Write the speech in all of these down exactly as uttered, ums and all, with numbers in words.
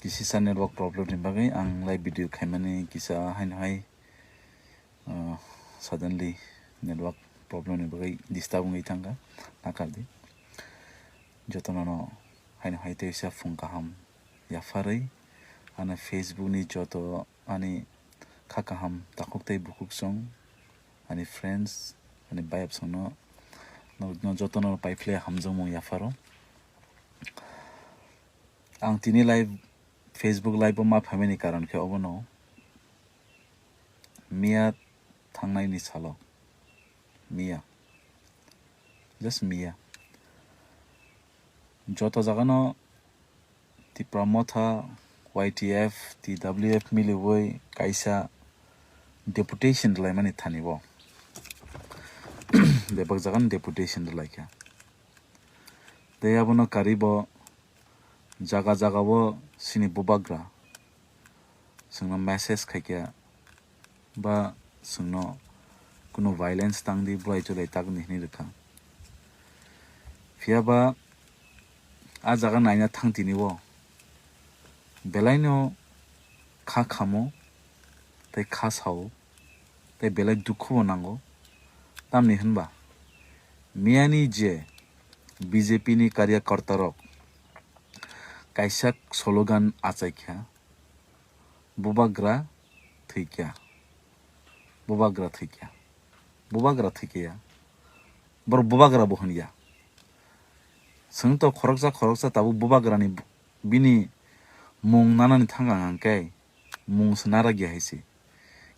Kisa network problem ni bagwi ang live video khaimani kisa haino hai, uh, suddenly network problem ni bagwi disturb wngwi thangkha, nakardi. Jotono no haino hai teisa phung kaham yapharwi, ani Facebook ni joto ani kha kaham takhuk tei bukhuk song, ani friends, ani bayap songno, no, no jotono paiphle hamjakmung yapharo. Ang tini live, Facebook live o ma phaimani karon khe obono miya thangnaini salo, miya, just miya, joto jagano Tipra Motha, Y T F, T W F miliwi kaisa deputation rwlaimani thani bo. Bebak jagano deputation rwlaikha. Tei abono karwi bo jaga jaga o chini bubagra chwngno message khaikha ba chwngno kunu violence tangdi, bulai chulai takni hwnwi rwkha. Phiya ba a jaga naina thang tini o belaino kha khamo tei kha sao tei belai dukhubo nango. Tamni hwnba miyani je B J P ni karyakartarok kaisa slogan achaikha, "Bubagra thwikya, bubagra thwikya, bubagra thwikya." Borok bubagra bo hwnya. Chwng to khoroksa khoroksa tabuk bubagrani bini mung nanani thang ang hwnkhe mung se narakya hai se.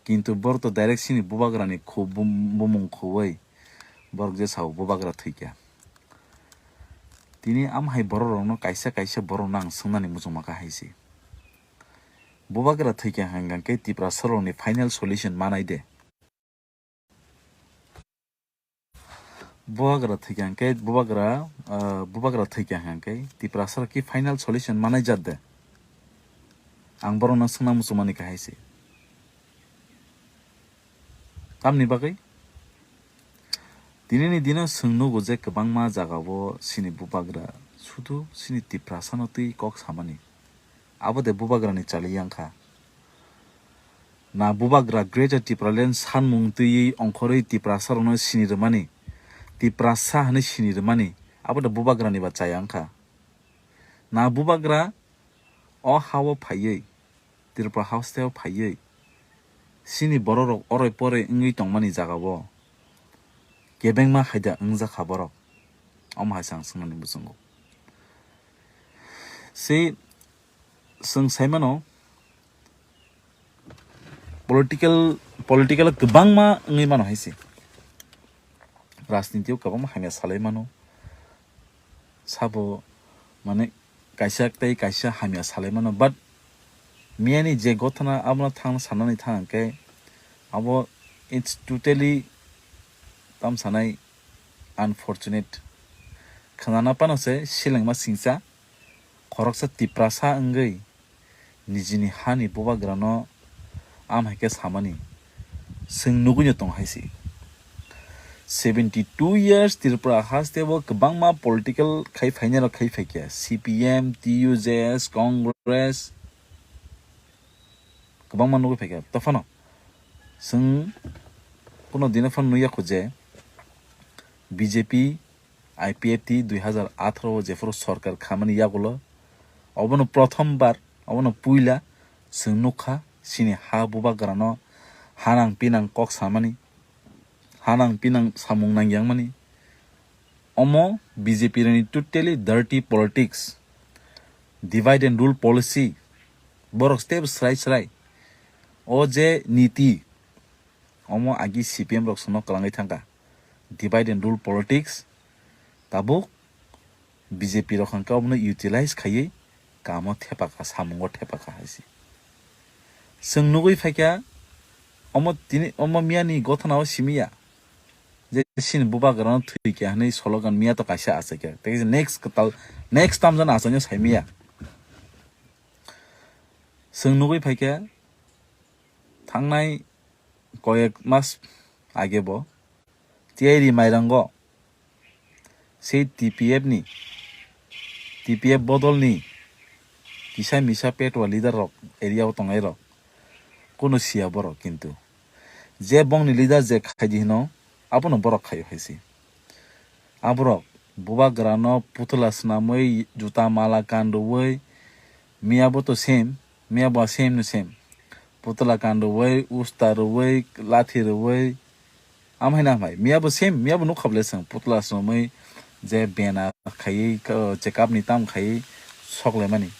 Kintu borok to direct chini bubagrani khu-, bum-, bumung khuwi borok je sao bubagra thwikya. Tini am hai borok rokno kaisa kaisa borok no ang swngnani muchungma kha hai se. Bubagra thwikya hwnkhe Tiprasa rokni final solution manai de. Bubagra thwikya hwnkhe bubagra, ah, bubagra thwikya hwnkhe Tiprasa rok ki final solution manai jat de? Ang borokno swngna muchungmani kahai se. Tamni bagwi? Tinini dino chwng nugo je kwbangma jagao chini bubagra sudu chini Tiprasano twi kok samani. Abo de bubagrani chali yang kha. Na bubagra Greater Tipraland sanmung twiwi ongkhorwi Tiprasarokno sini rwmani, Tiprasa hwnwi sini rwmani, abo de bubagrani ba chaya wngkha. Na bubagra o ha-o phaiwi, Tripura hasteo phaiwi, chini bororok oroi poroi wngwi tongmani jagao kebengma haida wngjakha borok? Omo hai se ang swngnani muchungo. Se chwng sai mano, political, political kwbangma wngwi mano hai se. Rajniti o kwbangma hamya salai mano. Sabo, mane, kaisa tei kaisa hamya salai mano. But miyani je gothana abono thang sanani thang khe abo it's totally tam sanai unfortunate. Khwnana phano se selengma singcha khoroksa Tiprasa wngwi nijini hani bubagrano am hai khe samani chwng nugwino tong hai se. Seventy two years Tripura hasteo kwbangma political khai phainai rok khai phaikha, C P M, T U J S, Congress, kwbangma nugwi phaikha. Tophano chwng kuno dino phano nukya kho je B J P, I P F T dui hazar atharo o jephuru sorkar khamani yagulo, obono prothom bar, obono puila chwng nukha chini ha bubagrano hanang pinang kok samani, hanang pinang samung nangyangmani. Omo B J P rokni totally dirty politics, divide and rule policy, borok step srai srai. O je niti, omo agi C P M rok sono kwlangwi thangkha. Divide and rule politics, tabuk B J P rok hwnkhe obono utilize khaiwi kamo thepakha, samungo thepakha hai se. Chwng nugwi phaikha, omo tini, omo miyani gothana o simiya je chini bubagrano thwikha hwnwi slogan miya to kaisa achaikha. Tei next kwtal, next tamjani achaino saimiya. Chwng nugwi phaikha, thangnai koyek mas age bo T I R mairango sei T P F ni, T P F bodolni kisa misa petwa leader rok area o tongnai rok, kuno siya borok kintu. Je bongni leader je khaidi hino, abono borok khaio hai se. Aborok bubagrano putla swnamwi, juta mala kan rwui, miyabo to same, miyabo same no same. Putla kan rwui, usta rwui, lathi rwui, amhai na hambai. Miyabo same, miyabo nukha bwle chwng putla swnamwi je bena khaiwi, check up ni tam khaiwi sok laimani.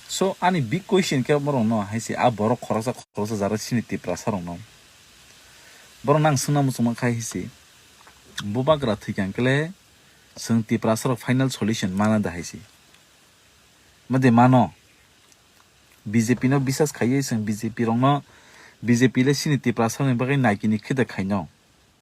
So ani big question khe borok no hai se, a borok khoroksa khoroksa jara chini Tiprasa rok no. Borok nang swngna muchungma khai hai se. Bubagra thwikha hwnkhe le chwng Tiprasa rok final solution mana da hai se. Made mano. B J P no bisas khaiwi chwng B J P rokno, B J P le chini Tiprasa ni bagwi naikini khe de khaino.